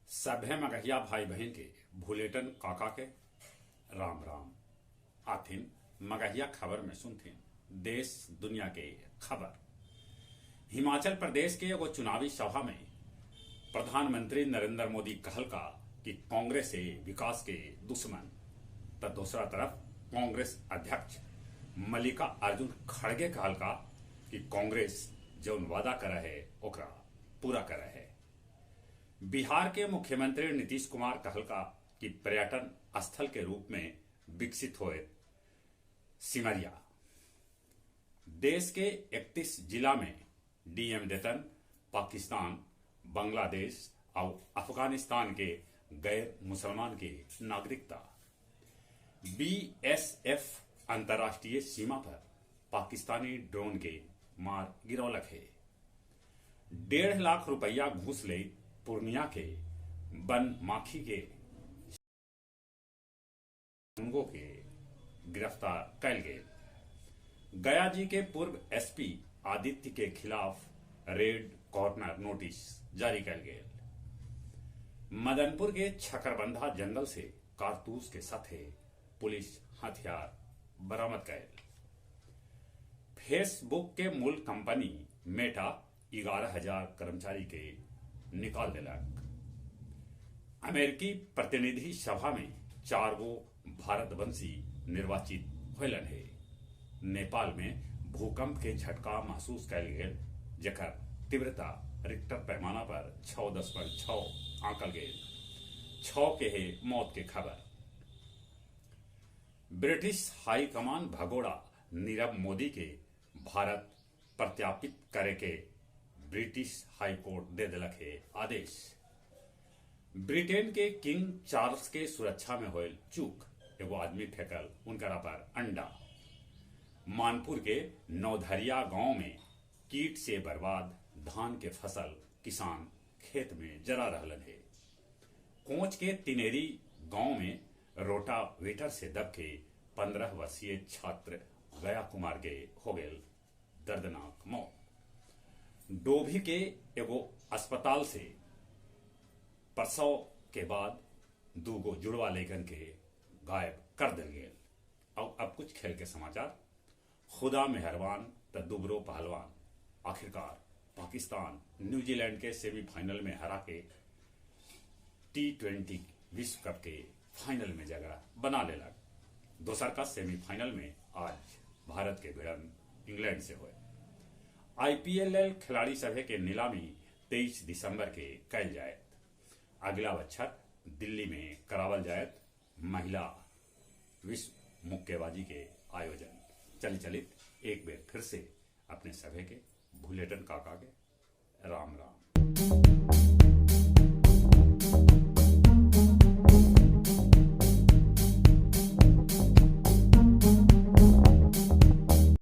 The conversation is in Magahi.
सभे मगहिया भाई बहिन के भुलेटन काका के राम राम। आथिन मगहिया खबर में सुनथिन देश दुनिया के खबर। हिमाचल प्रदेश के एगो चुनावी सभा में प्रधानमंत्री नरेंद्र मोदी कहलका कि कांग्रेस है विकास के दुश्मन, त दूसरा तरफ कांग्रेस अध्यक्ष मल्लिका अर्जुन खड़गे कहलका कि कांग्रेस जौन वादा करे है ओकरा पूरा करे है। बिहार के मुख्यमंत्री नीतीश कुमार कहलका कि पर्यटन स्थल के रूप में विकसित होए सिमरिया। देश के 31 जिला में डीएम देतन पाकिस्तान, बांग्लादेश और अफगानिस्तान के गैर मुसलमान के नागरिकता। बीएसएफ अंतर्राष्ट्रीय सीमा पर पाकिस्तानी ड्रोन के मार गिरौलक है। 1.5 लाख रुपया घूस ले पूर्णिया के बन माखी के के गिरफ्तार कैल गेल। गया जी के पूर्व एसपी आदित्य के खिलाफ रेड कॉर्नर नोटिस जारी कैल गेल। मदनपुर के छकरबंधा जंगल से कारतूस के साथे पुलिस हथियार बरामद कैल। फेसबुक के मूल कंपनी मेटा 11,000 कर्मचारी के निकाल देलक। अमेरिकी प्रतिनिधि सभा में 4 गो भारतवंशी निर्वाचित होलन है। नेपाल में भूकंप के झटका महसूस कैल गेल, जकर तीव्रता रिक्टर पैमाना पर 6.6 आंकल गेल। 6 के है मौत के खबर। ब्रिटिश हाईकमान भगोड़ा नीरव मोदी के भारत प्रत्यापित करे के ब्रिटिश हाईकोर्ट दे दिलक है आदेश। ब्रिटेन के किंग चार्ल्स के सुरक्षा में होयल चूक, एगो आदमी फेंकल उनकरा पर अंडा। मानपुर के नौधरिया गांव में कीट से बर्बाद धान के फसल किसान खेत में जरा रहलन है। कोच के तिनेरी गांव में रोटावेटर से दब के 15 वर्षीय छात्र गया कुमार के हो गेल दर्दनाक मौत। डोभी के एगो अस्पताल से प्रसव के बाद 2 गो जुड़वा लेकन के गायब कर दिल गेल। और अब कुछ खेल के समाचार। खुदा मेहरबान त दुबरो पहलवान, आखिरकार पाकिस्तान न्यूजीलैंड के सेमीफाइनल में हरा के T20 विश्व कप के फाइनल में जगह बना लेलक। दोसर का सेमीफाइनल में आज भारत के भिड़न इंग्लैंड से हुए। आईपीएल खिलाड़ी सभे के नीलामी 23 दिसंबर के कैल जाए। अगला बच्छर दिल्ली में करावल जाए महिला विश्व मुक्केबाजी के आयोजन। चली चलित एक बेर फिर से अपने सभे के भुलेटन काका के राम राम।